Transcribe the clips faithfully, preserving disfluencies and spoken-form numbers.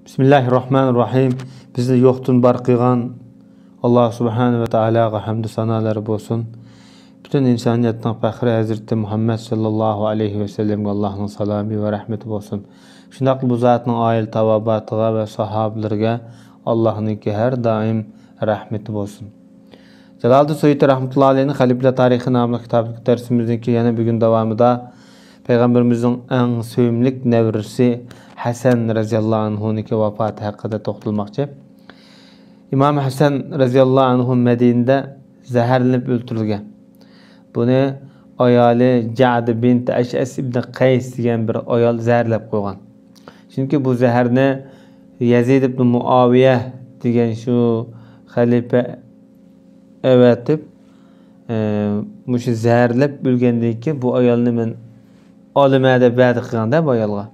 بىسمىللاھىررەھمانىررەھىم. بىزنى يوقتىن بار قىلغان ئاللا سۇبھانە ۋە تائالاغا ھەمدۇ سانالار بولسۇن. پۈتۈن ئىنسانىيەتنىڭ پەخرى ھەزرىتى مۇھەممەد ساللاللاھۇ ئەلەيھى ۋەسەللەمگە ئاللانىڭ سالامى ۋە رەھمىتى بولسۇن. شۇنداقلا بۇ زاتنىڭ ئائىلە تاۋابىئاتىغا ۋە ساھابىلىرىگە ئاللانىڭكى ھەر دائىم رەھمىتى بولسۇن. جالالىدىن سۇيۇتى رەھمەتۇللا ئەلەيھنىڭ خەلىپىلەر تارىخى ناملىق كىتابىدىكى دەرسىمىزنىڭكى يەنە بۈگۈن داۋامىدا پەيغەمبىرىمىزنىڭ ئەڭ سۆيۈملۈك نەۋرىسى ھەسەن رەزىياللاھۇ ئەنھۇنىڭكى ۋاپاتى ھەققىدە توختالماقچى. ئىمام ھەسەن رەزىياللاھۇ ئەنھۇ مەدىنىدە زەھەرلىنىپ ئۆلتۈرۈلگەن. بۇنى ئايالى جەدە بىنت ئەشئەس ئىبنى قەيس دېگەن بىر ئايال زەھەرلەپ قويغان. چۈنكى بۇ زەھەرنى يەزىد ئىبنى مۇئاۋىيە دېگەن شۇ خەلىپە ئەۋەتىپ، ئە، مۇشۇ زەھەرلەپ ئۆلگەندىن كېيىن بۇ ئايالنى مەن ئالىمەن دەپ ۋەدە قىلغاندا بۇ ئايالغا.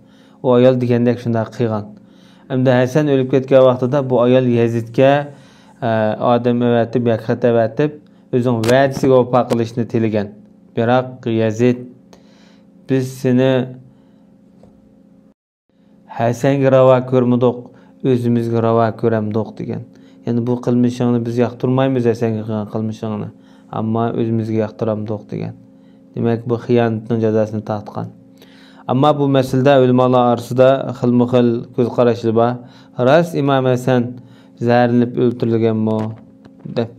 ئۇ ئايال دېگەندەك شۇنداق قىلغان. ئەمدى ھەسەن ئۆلۈپ كەتكەن ۋاقتىدا بۇ ئايال يەزىدكە، ئە، ئادەم ئەۋەتىپ، ياكى خەت ئەۋەتىپ، ئۆزىنىڭ ۋەدىسىگە ۋاپا قىلىشنى تىلىگەن. بىراق يەزىد، بىز سېنى ھەسەنگە راۋا كۆرمىدۇق، ئۆزىمىزگە راۋا كۆرەمدۇق دېگەن. يەنى بۇ قىلمىشىڭنى بىز ياقتۇرمايمىز، ھەسەنگە قىلغان قىلمىشىڭنى. ئەمما ئۆزىمىزگە ياقتۇرامدۇق دېگەن. دېمەك، بۇ خىيانىتنىڭ جازاسىنى تارتقان. ئەمما بۇ مەسىلىدە ئۆلىمالار ئارىسىدا خىلمۇ خىل كۆز قاراشلار بار. راست ئىمام ھەسەن زەھەرلىنىپ ئۆلتۈرۈلگەنمۇ دەپ.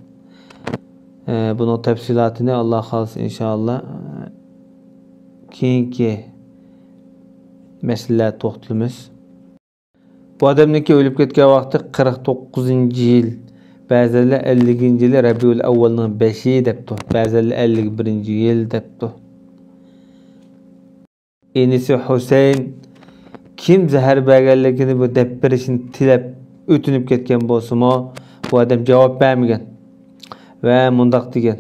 ئە، بۇنىڭ تەپسىلاتىنى ئاللا خالىسا ئىنشائاللا، ئە، كېيىنكى مەسىلىلەردە توختىلىمىز. بۇ ئادەمنىڭكى ئۆلۈپ كەتكەن ۋاقتى قىرىق توققۇزىنچى يىل، بەزىلەر ئەللىكىنچى يىلى رەبىئۇل ئەۋۋەلنىڭ بەشى دەپتۇ، بەزىلەر ئەللىك بىرىنچى يىل دەپتۇ. ئىنىسى ھۈسەيىن كىم زەھەر بەرگەنلىكىنى بۇ دەپ بېرىشنى تىلەپ ئۆتۈنۈپ كەتكەن بولسىمۇ، بۇ ئادەم جاۋاب بەرمىگەن ۋە مۇنداق دېگەن: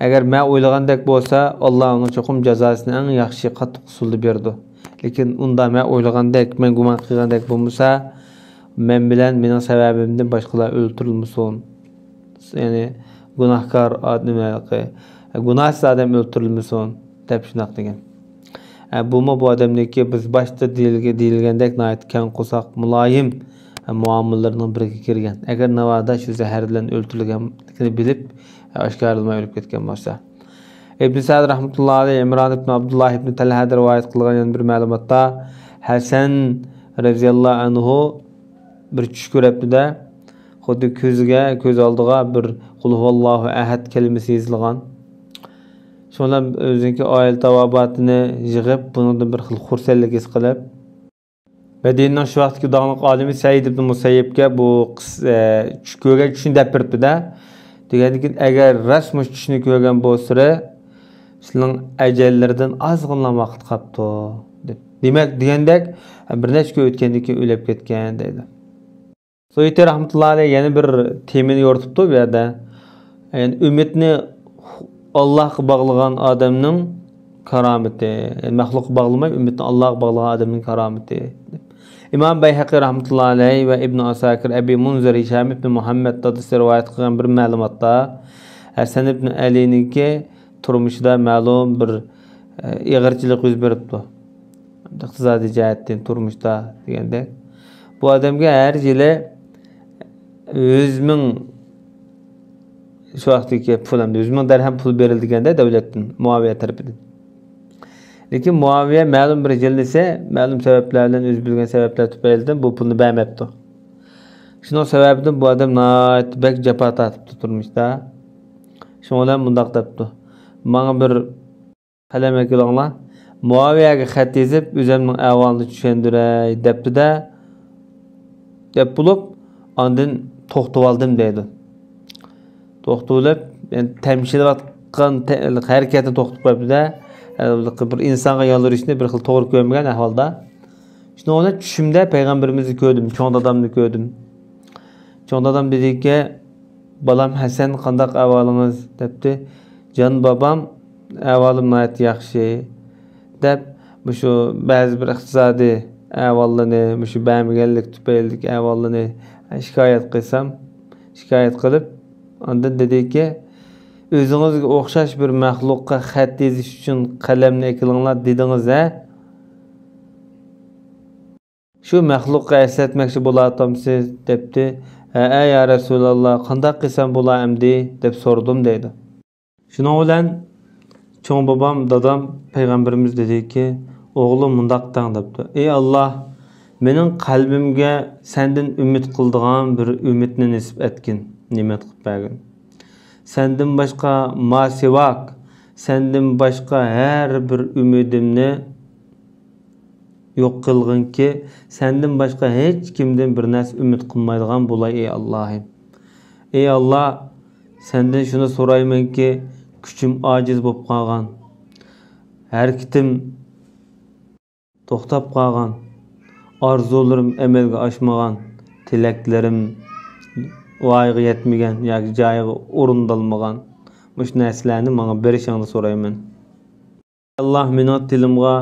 «ئەگەر مەن ئويلىغاندەك بولسا، ئاللا ئۇنىڭ چوقۇم جازاسىنى ئەڭ ياخشى، قاتتىق ئۇسۇلدا بېرىدۇ. لېكىن ئۇنداق مەن ئويلىغاندەك، مەن گۇمان قىلغاندەك بولمىسا، مەن بىلەن مېنىڭ سەۋەبىمدىن باشقىلار ئۆلتۈرۈلمىسۇن.» يەنى گۇناھكار ئادەم، گۇناھسىز ئادەم ئۆلتۈرۈلمىسۇن دەپ شۇنداق دېگەن. ئە، بۇمۇ بۇ ئادەمنىڭكى بىز باشتا دېيىلگە-، دېيىلگەندەك ناھايىتى كەڭ قورساق، مۇلايىم، ئە، مۇئامىلىلىرىنىڭ بىرىگە كىرگەن. ئەگەر ناۋادا شۇ زەھەر بىلەن ئۆلتۈرۈلگەنلىكىنى بىلىپ، ئە، ئاشكارىلىماي ئۆلۈپ كەتكەن بولسا. ئىبن سەئد رەھمەتۇللا ئەلەيھ ئىمران ئىبن ئابدۇللا ئىبن تەلھەدىن رىۋايەت قىلغان يەنە بىر مەلۇماتتا، ھەسەن رەزىياللا ئەنھۇ بىر چۈش كۆرەپتۇ-دە، خۇددى كۆزىگە، كۆز ئالدىغا بىر قۇل ھۇۋاللاھۇ ئەھەد كەلىمىسى يېزىلغان. شۇنىڭ بىلەن ئۆزىنىڭكى ئائىلە تاۋابىئاتىنى يىغىپ، بۇنىڭدىن بىر خىل خۇرسەنلىك ھېس قىلىپ، مەدىنىنىڭ شۇ ۋاقىتتىكى داڭلىق ئالىمى سەئىد ئىبن مۇسەييىبكە بۇ قىس-، ئە، چۈش كۆرگەن چۈشىنى دەپ بېرىپتۇ-دە، دېگەندىكىن، ئەگەر راست مۇشۇ چۈشنى كۆرگەن بولسىلى، سىلىنىڭ ئەجەللىرىدىن ئازغىنىلا ۋاقىت قاپتۇ، دەپ. دېمەك، دېگەندەك، بىر نەچچە كۈن ئۆتكەندىن كېيىن ئۆلۈپ كەتكەن، دەيدۇ. سۇيۇتى رەھمەتۇللا ئەلەيھ يەنە بىر تېمىنى يورۇتۇپتۇ بۇ يەردە. يەنى ئۈمىدنى ئاللاغا باغلىغان ئادەمنىڭ كارامىتى. يەنى مەخلۇققا باغلىماي، ئۈمىدنى ئاللاغا باغلىغان ئادەمنىڭ كارامىتى. ئىمام بەيھەقى رەھمەتۇللا ئەلەيھ ۋە ئىبن ئاساكىر، ئەبى مۇنزىر، ھىشام ئىبن مۇھەممەد دادىسى رىۋايەت قىلغان بىر مەلۇماتتا، ھەسەن ئىبن ئەلىنىڭكى تۇرمۇشىدا مەلۇم بىر، ئە، ئېغىرچىلىق يۈز بېرىپتۇ. ئىقتىسادىي جەھەتتىن تۇرمۇشتا دېگەندەك. بۇ ئادەمگە ھەر يىلى يۈز مىڭ، شۇ ۋاقىتتىكى پۇل، ئەمدى يۈز مىڭ دەرھەم پۇل بېرىلىدىكەندە دۆلەتتىن، مۇئاۋىيە تەرىپىدىن. لېكىن مۇئاۋىيە مەلۇم بىر يىلنىسى، مەلۇم سەۋەبلەر بىلەن، ئۆزى بىلگەن سەۋەبلەر تۈپەيلىدىن بۇ پۇلنى بەرمەپتۇ. شۇنىڭ سەۋەبىدىن بۇ ئادەم ناھايىتى بەك جاپا تارتىپتۇ تۇرمۇشتا. شۇنىڭ بىلەن مۇنداق دەپتۇ: «ماڭا بىر قەلەم ئەكېلىڭلار، مۇئاۋىيەگە خەت يېزىپ، ئۆزۈمنىڭ ئەھۋالىنى چۈشەندۈرەي» دەپتۇ-دە، دەپ بولۇپ، ئاندىن توختىۋالدىم دەيدۇ. توختىۋېلىپ، يەنى تەمشىلىۋاتقان تە-، ھەرىكەتنى توختىتىپ قويۇپتۇ-دە، بىر ئىنسانغا يالۋۇرۇشنى بىر خىل توغرا كۆرمىگەن ئەھۋالدا. شۇنىڭ بىلەن چۈشۈمدە پەيغەمبىرىمىزنى كۆردۈم، چوڭ دادامنى كۆردۈم. چوڭ دادام دېدىكى، «بالام ھەسەن، قانداق ئەھۋالىڭىز؟» دەپتۇ. «جان بابام، ئەھۋالىم ناھايىتى ياخشى» دەپ، مۇشۇ بەزى بىر ئىقتىسادىي ئەھۋاللىرىنى، مۇشۇ بەرمىگەنلىك تۈپەيلىدىكى ئەھۋاللىرىنى شىكايەت قىلسام، شىكايەت قىلىپ، ئاندىن دېدىكى، «ئۆزىڭىزگە ئوخشاش بىر مەخلۇققا خەت يېزىش ئۈچۈن قەلەمنى ئەكېلىڭلار دېدىڭىز ھە؟» «شۇ مەخلۇققا ئەسلەتمەكچى بولاتامسىز؟» دەپتۇ. «ھەئە، يا رەسۇلاللا، قانداق قىلسام بولا ئەمدى؟» دەپ سورىدىم دەيدۇ. شۇنىڭ بىلەن چوڭ بابام، دادام پەيغەمبىرىمىز دېدىكى، «ئوغلۇم، مۇنداق دەڭ» دەپتۇ. «ئەي ئاللا، مېنىڭ قەلبىمگە سەندىن ئۈمىد قىلىدىغان بىر ئۈمىدنى نېسىپ ئەتكىن، نېمەت قىلىپ بەرگىن. سەندىن باشقا، ما سىۋاك، سەندىن باشقا ھەر بىر ئۈمىدىمنى يوق قىلغىنكى، سەندىن باشقا ھېچكىمدىن بىر نەرسە ئۈمىد قىلمايدىغان بولاي، ئەي ئاللاھىم. ئەي ئاللا، سەندىن شۇنى سورايمەنكى، كۈچۈم ئاجىز بولۇپ قالغان، ھەرىكىتىم توختاپ قالغان، ئارزۇلىرىم ئەمەلگە ئاشمىغان، تىلەكلىرىم ۋايىغا يەتمىگەن ياكى جايىغا ئورۇندالمىغان مۇشۇ نەرسىلەرنى ماڭا بېرىشىڭنى سورايمەن. ئاللا، مېنىڭ تىلىمغا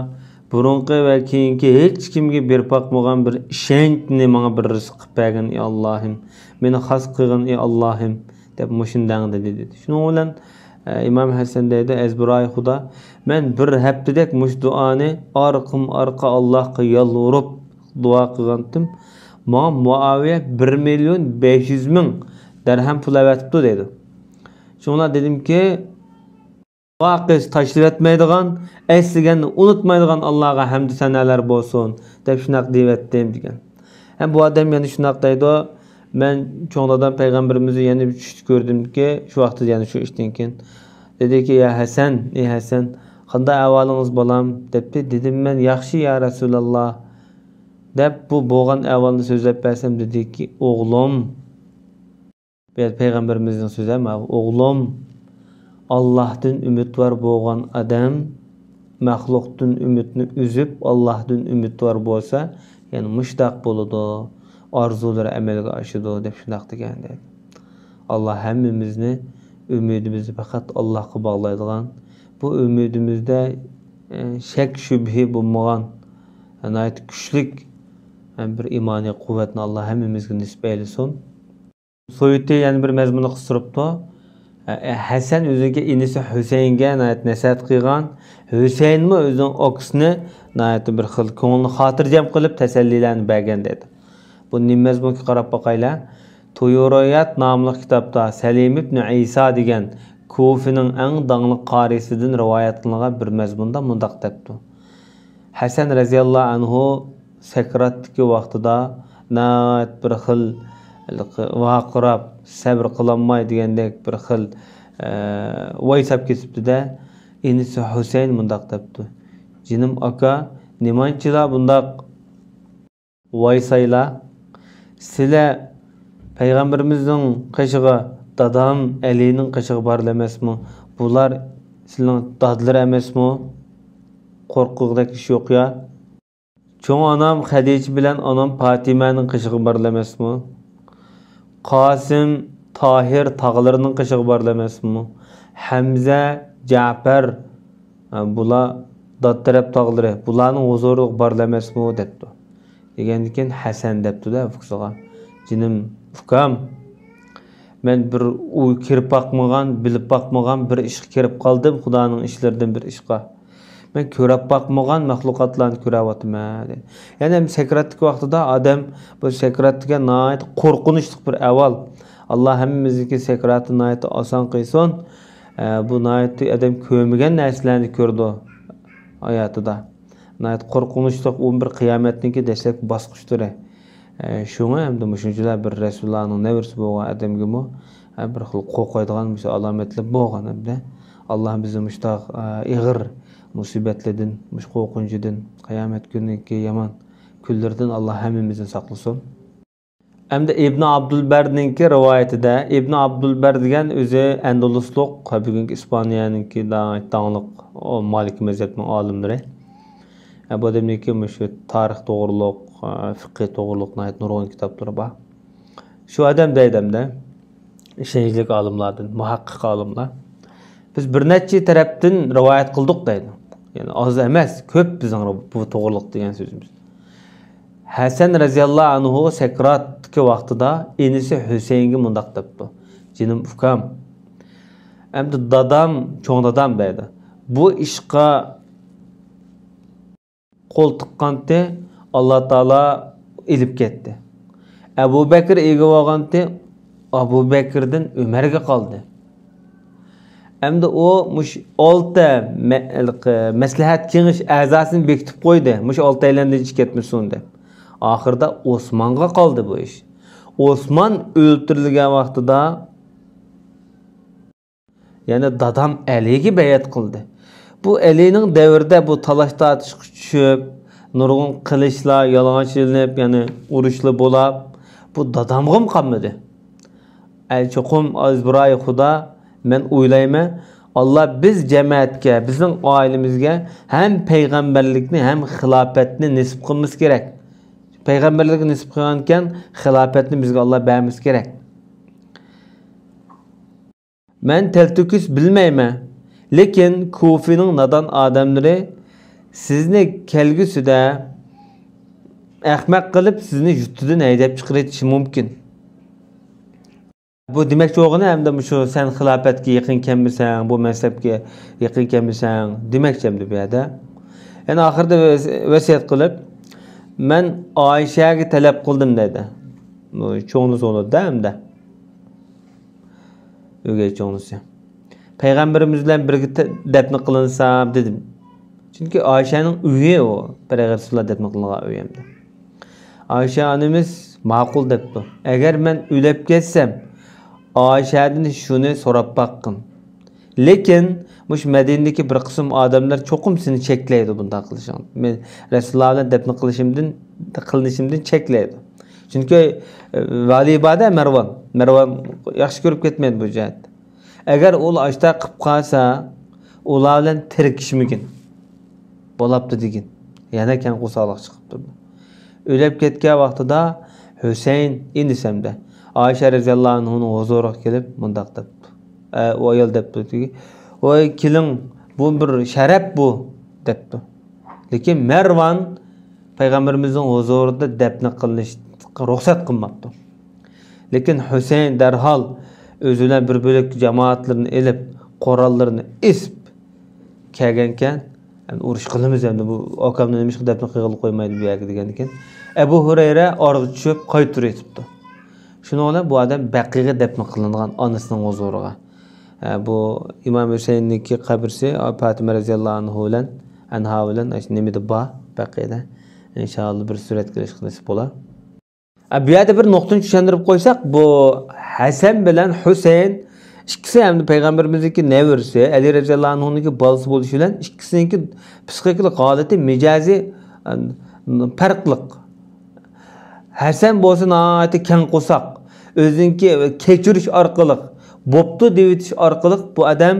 بۇرۇنقى ۋە كېيىنكى ھېچكىمگە بېرىپ باقمىغان بىر ئىشەنچنى ماڭا بىر رىزق قىلىپ بەرگىن، ئى ئاللاھىم. مېنى خاس قىلغىن، ئى ئاللاھىم، دەپ مۇشۇنداق دېدى، دېدى. شۇنىڭ بىلەن، ئە، ئىمام ھەسەن دەيدۇ، ئەزبىراي خۇدا، مەن بىر ھەپتىدەك مۇشۇ دۇئانى ئارقىمۇ ئارقا ئاللاھقا يالۋۇرۇپ دۇئا قىلغانتىم. ماڭا مۇئاۋىيە بىر مىليون بەش يۈز مىڭ دەرھەم پۇل ئەۋەتىپتۇ، دەيدۇ. شۇڭا دېدىمكى، ۋاقىس تاشلىۋەتمەيدىغان، ئەسلىگەننى ئۇنتۇمايدىغان ئاللاغا ھەمدۇ سەنالار بولسۇن، دەپ شۇنداق دېيىۋەتتىم، دېگەن. ھەم بۇ ئادەم يەنە شۇنداق دەيدۇ، مەن چوڭ دادام پەيغەمبىرىمىزنى يەنە بىر چۈشتە كۆردۈمكى، شۇ ۋاقىتتا يەنە شۇ ئىشتىن كېيىن. دېدىكى، يا ھەسەن، ئى ھەسەن، قانداق ئەھۋالىڭىز بالام؟ دەپتۇ. دېدىم مەن، ياخشى يا رەسۇلاللا، دەپ بۇ بولغان ئەھۋالنى سۆزلەپ بەرسەم، دېدىكى، ئوغلۇم، بۇ يەردە پەيغەمبىرىمىزنىڭ سۆزى، ئەمما، ئوغلۇم، ئاللاھتىن ئۈمىدۋار بولغان ئادەم مەخلۇقتىن ئۈمىدنى ئۈزۈپ، ئاللاھتىن ئۈمىدۋار بولسا، يەنە مۇشتاق بولىدۇ، ئارزۇلىرى ئەمەلگە ئاشىدۇ، دەپ شۇنداق دېگەن، دەيدۇ. ئاللا ھەممىمىزنى ئۈمىدىمىزنى پەقەت ئاللاھقا باغلايدىغان، بۇ ئۈمىدىمىزدە، ئە، شەك شۈبھە بولمىغان، ناھايىتى كۈچلۈك، ئە، بىر ئىمانىي قۇۋۋەتنى ئاللا ھەممىمىزگە نېسىپ ئەيلىسۇن. سۇيۇتى يەنە بىر مەزمۇندا قىستۇرۇپتۇ. ھەسەن ئۆزىنىڭكى ئىنىسى ھۈسەيىنگە ناھايىتى نەسىھەت قىلغان. ھۈسەيىنمۇ ئۆزىنىڭ ئاكىسىنى ناھايىتى بىر خىل كۆڭلىنى خاتىرجەم قىلىپ تەسەللىلەرنى بەرگەن دەيدۇ. بۇ نېمە مەزمۇنكى قاراپ باقايلى. تۇيۇرۇيات ناملىق كىتابتا سەلىم ئىبن ئىسا دېگەن كۇفىنىڭ ئەڭ داڭلىق قارىسىدىن رىۋايەت قىلىنغان بىر مەزمۇندا مۇنداق دەپتۇ. ھەسەن رەزىياللاھۇ ئەنھۇ سەكراتتىكى ۋاقتىدا ناھايىتى بىر خىل ۋارقىراپ، سەۋر قىلالماي دېگەندەك بىر خىل، ئە، ۋايساپ كېتىپتۇ-دە. ئىنىسى ھۈسەيىن مۇنداق دەپتۇ، جېنىم ئاكا، نېمانچىلا بۇنداق ۋايسايلا؟ سىلە پەيغەمبىرىمىزنىڭ قېشىغا، دادام ئەلىنىڭ قېشىغا بارىلا ئەمەسمۇ؟ بۇلار سىلىنىڭ دادىلىرى ئەمەسمۇ؟ قورققۇدەك ئىش يوق يا. چوڭ ئانام خەدىچە بىلەن ئانام پاتىمەنىڭ قېشىغا بارىلا ئەمەسمۇ؟ قاسىم، تاھىر تاغىلىرىنىڭ قېشىغا بارىلا ئەمەسمۇ؟ ھەمزە، جەپەر، ھە، بۇلار داد تەرەپ تاغىلىرى، بۇلارنىڭ ھۇزۇرىغا بارىلا ئەمەسمۇ؟ دەپتۇ. دېگەندىكىن ھەسەن دەپتۇ-دە ئۇكىسىغا، جېنىم ئۇكام، مەن بىر ئۇ كىرىپ باقمىغان، بىلىپ باقمىغان بىر ئىشقا كىرىپ قالدىم، خۇدانىڭ ئىشلىرىدىن بىر ئىشقا. مەن كۆرۈپ باقمىغان مەخلۇقاتلارنى كۆرۈۋاتىمەن، دەيدۇ. يەنى ھەم سەكراتتىكى ۋاقتىدا ئادەم بۇ سەكرات دېگەن ناھايىتى قورقۇنچلۇق بىر ئەھۋال. ئاللا ھەممىمىزنىڭكى سەكراتىنى ناھايىتى ئاسان قىلسۇن. ئە، بۇ ناھايىتى ئادەم كۆرمىگەن نەرسىلەرنى كۆرىدۇ ھاياتىدا. ناھايىتى قورقۇنچلۇق، ئۇ بىر قىيامەتنىڭكى دەسلەپكى باسقۇچلىرى. ئە، شۇڭا ھەمدە مۇشۇنچىلا بىر رەسۇلۇللانىڭ نەۋرىسى بولغان ئادەمگىمۇ، ئە، بىر خىل قورقايدىغان مۇشۇ ئالامەتلەر بولغان ھەمدە. ئاللا بىزنى مۇشۇنداق، ئە، ئېغىر مۇسىبەتلەردىن، مۇشۇ قورقۇنچىدىن، قىيامەت كۈنىدىكى يامان كۈنلىرىدىن ئاللا ھەممىمىزنى ساقلىسۇن. ئەمدى ئىبن ئابدۇلبەرنىڭكى رىۋايىتىدە، ئىبن ئابدۇلبەر دېگەن ئۆزى ئەندۇلۇسلۇق، بۈگۈنكى ئىسپانىيەنىڭكى دا-، داڭلىق، ئۇ مالىكى مەزھەپنىڭ ئالىملىرى. ئە، بۇ ئادەمنىڭكى مۇشۇ تارىخ توغرۇلۇق، ئە، فىقھى توغرۇلۇق ناھايىتى نۇرغۇن كىتابلىرى بار. شۇ ئادەم دەيدۇ ئەمدى، ئىشەنچلىك ئالىملاردىن، مۇھەققىق ئالىملار. بىز بىر نەچچە تەرەپتىن رىۋايەت قىلدۇق دەيدۇ. يەنى ئاز ئەمەس، كۆپ بىزنىڭ بۇ توغرۇلۇق دېگەن سۆزىمىز. ھەسەن رەزىياللاھۇ ئەنھۇ سەكراتتىكى ۋاقتىدا ئىنىسى ھۈسەيىنگە مۇنداق دەپتۇ، جېنىم ئۇكام، ئەمدى دادام، چوڭ دادام دەيدۇ، بۇ ئىشقا قول تىققانتى، ئاللا تائالا ئېلىپ كەتتى. ئەبۇ بەكرى ئىگە بولغانتى، ئەبۇ بەكرىدىن ئۆمەرگە قالدى. ئەمدى ئۇ مۇش ئالتە مە-، مەسلىھەت كېڭىشى ئەزاسىنى بېكىتىپ قويدى، مۇش ئالتەيلەندىن ئىچ كەتمىسۇن دەپ. ئاخىرىدا ئوسمانغا قالدى بۇ ئىش. ئوسمان ئۆلتۈرۈلگەن ۋاقتىدا، يەنى دادام ئەلىگە بەيئەت قىلدى. بۇ ئەلىنىڭ دەۋرىدە بۇ تالاش-تارتىشقا چۈشۈپ، نۇرغۇن قىلىچلار يالىڭاچ ئېلىنىپ، يەنى ئۇرۇشلا بولاپ، بۇ دادامغىمۇ قالمىدى. ئەي چوقۇم ئازبىراي خۇدا، مەن ئويلايمەن، ئاللا بىز جەمەتكە، بىزنىڭ ئائىلىمىزگە ھەم پەيغەمبەرلىكنى، ھەم خىلاپەتنى نېسىپ قىلمىسى كېرەك. پەيغەمبەرلىكنى نېسىپ قىلغانىكەن، خىلاپەتنى بىزگە ئاللا بەرمىسى كېرەك. مەن تەلتۆكۈس بىلمەيمەن، لېكىن كۇفىنىڭ نادان ئادەملىرى سىزنى كەلگۈسىدە ئەخمەق قىلىپ، سىزنى يۇرتىدىن ھەيدەپ چىقىرىۋېتىشى مۇمكىن. بۇ دېمەكچى بولغىنى، ئەمدى مۇشۇ سەن خىلاپەتكە يېقىن كەلمىسەڭ، بۇ مەنسەپكە يېقىن كەلمىسەڭ دېمەكچى ئەمدى بۇ يەردە. يەنە ئاخىرىدا ۋەس-، ۋەسىيەت قىلىپ، مەن ئائىشەگە تەلەپ قىلدىم دەيدۇ. بۇ چوڭىسى بولىدۇ-دە ئەمدى. ئۆگەي چوڭىسى. پەيغەمبىرىمىز بىلەن بىرگە تە-، دەپنە قىلىنسام دېدىم. چۈنكى ئائىشەنىڭ ئۆيى ئۇ، پەيغەمبەر رەسۇلۇللا دەپنە قىلىنغان ئۆي ئەمدى. ئائىشە ئانىمىز ماقۇل دەپتۇ. ئەگەر مەن ئۆلۈپ كەتسەم، ئائىشەدىن شۇنى سوراپ باققىن. لېكىن مۇشۇ مەدىنىدىكى بىر قىسىم ئادەملەر چوقۇم سېنى چەكلەيدۇ بۇنداق قىلىشىڭ. مەن رەسۇلۇللا بىلەن دەپنە قىلىشىمدىن، قىلىنىشىمدىن چەكلەيدۇ. چۈنكى، ئە، ۋالىي بار-دە مەرۋان. مەرۋان ياخشى كۆرۈپ كەتمەيدۇ بۇ جەھەتتە. ئەگەر ئۇلار ئاشتا قىپ قالسا، ئۇلار بىلەن تىركىشمىگىن. بولاپتۇ دېگىن. يەنە كەڭ قورساقلىق چىقىپ تۇرىدۇ. ئۆلۈپ كەتكەن ۋاقتىدا ھۈسەيىن ئىنىسەمدە ئائىشە رەزىياللاھۇ ئەنھۇنىڭ ھۇزۇرىغا كېلىپ مۇنداق دەپتۇ. ئە، ئۇ ئايال دەپتۇ، ۋاي كېلىڭ، بۇ بىر شەرەپ بۇ، دەپتۇ. لېكىن مەرۋان پەيغەمبىرىمىزنىڭ ھۇزۇرىدا دەپنە قىلىنىشقا رۇخسەت قىلماپتۇ. لېكىن ھۈسەيىن دەرھال ئۆزى بىلەن بىر بۆلەك جامائەتلىرىنى ئېلىپ، قوراللىرىنى ئېسىپ كەلگەنكەن، ئەمدى ئۇرۇش قىلىمىز ئەمدى، بۇ ئاكامنى نېمىشقا دەپنە قىلغىلى قويمايدۇ بۇ يەرگە دېگەنىكەن. ئەبۇ ھۇرەيرە ئارىغا چۈشۈپ قايتۇرۇۋېتىپتۇ. شۇنىڭ بىلەن بۇ ئادەم بەقىغە دەپنە قىلىنغان ئانىسىنىڭ ھۇزۇرىغا. ئە، بۇ ئىمام ھۈسەيىننىڭكى قەبرىسى پاتىمە رەزىياللاھۇ ئەنھۇ بىلەن، ئەنھا بىلەن ئاشۇ نېمىدە بار بەقىدە. ئىنشائاللا بىر سۈرەتكە ئېلىشقا نېسىپ بولا. ئە، بۇ يەردە بىر نۇقتىنى چۈشەندۈرۈپ قويساق، بۇ ھەسەن بىلەن ھۈسەيىن ئىككىسى ھەمدە پەيغەمبىرىمىزنىڭكى نەۋرىسى، ئەلى رەزىياللاھۇ ئەنھۇنىڭكى بالىسى بولۇشى بىلەن ئىككىسىنىڭكى پسىخىكىلىق ھالىتى، مىجەزى، ئە، پەرقلىق. ھەسەن بولسا ناھايىتى كەڭ قورساق، ئۆزىنىڭكى كەچۈرۈش ئارقىلىق، بوپتۇ دېيىۋېتىش ئارقىلىق بۇ ئادەم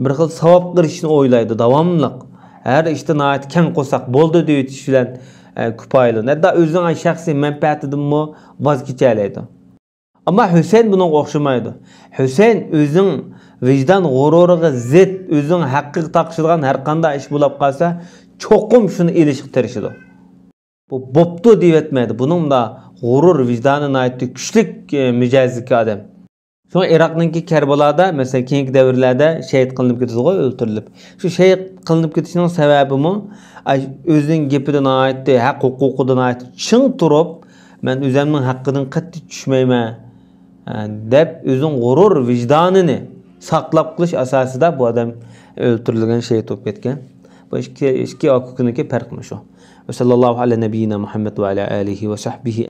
بىر خىل ساۋابقا ئېرىشىشنى ئويلايدۇ، داۋاملىق. ھەر ئىشتا ناھايىتى كەڭ قورساق، بولدى دېيىۋېتىش بىلەن، ئە، كۇپايىلىنىدۇ. ھەتتا ئۆزىنىڭ شەخسىي مەنپەئەتىدىنمۇ ۋاز كېچەلەيدۇ. ئەمما ھۈسەيىن بۇنىڭغا ئوخشىمايدۇ. ھۈسەيىن ئۆزىنىڭ ۋىجدان غۇرۇرىغا زىت، ئۆزىنىڭ ھەققىگە تاقىشىدىغان ھەر قانداق ئىش بولۇپ قالسا، چوقۇم شۇنى ئېلىشقا تىرىشىدۇ. بۇ بوپتۇ دېيىۋەتمەيدۇ. بۇنىڭ مۇنداق غۇرۇر، ۋىجدانى ناھايىتى كۈچلۈك، ئە، مىجەزدىكى ئادەم. شۇڭا ئىراقنىڭكى كەربىلادا، مەسىلەن، كېيىنكى دەۋرلەردە شېھىت قىلىنىپ كېتىدىغۇ، ئۆلتۈرۈلۈپ. شۇ شېھىت قىلىنىپ كېتىشنىڭ سەۋەبىمۇ، ئاي، ئۆزىنىڭ گېپىدە ناھايىتى، ھەق ھوقۇقىدا ناھايىتى چىڭ تۇرۇپ، مەن ئۆزۈمنىڭ ھەققىدىن قەتئىي چۈشمەيمەن، ئە، دەپ ئۆزىنىڭ غۇرۇر ۋىجدانىنى ساقلاپ قېلىش ئاساسىدا بۇ ئادەم ئۆلتۈرۈلگەن، شېھىت بولۇپ كەتكەن. بۇ ئىككى، ئىككى ئاكا-ئۇكىنىڭكى پەرقى مۇشۇ. ۋەسەللاللاھۇ ئەلە نەبىييىنا مۇھەممەد ۋە ئەلە ئالىھى ۋە سەھبىھى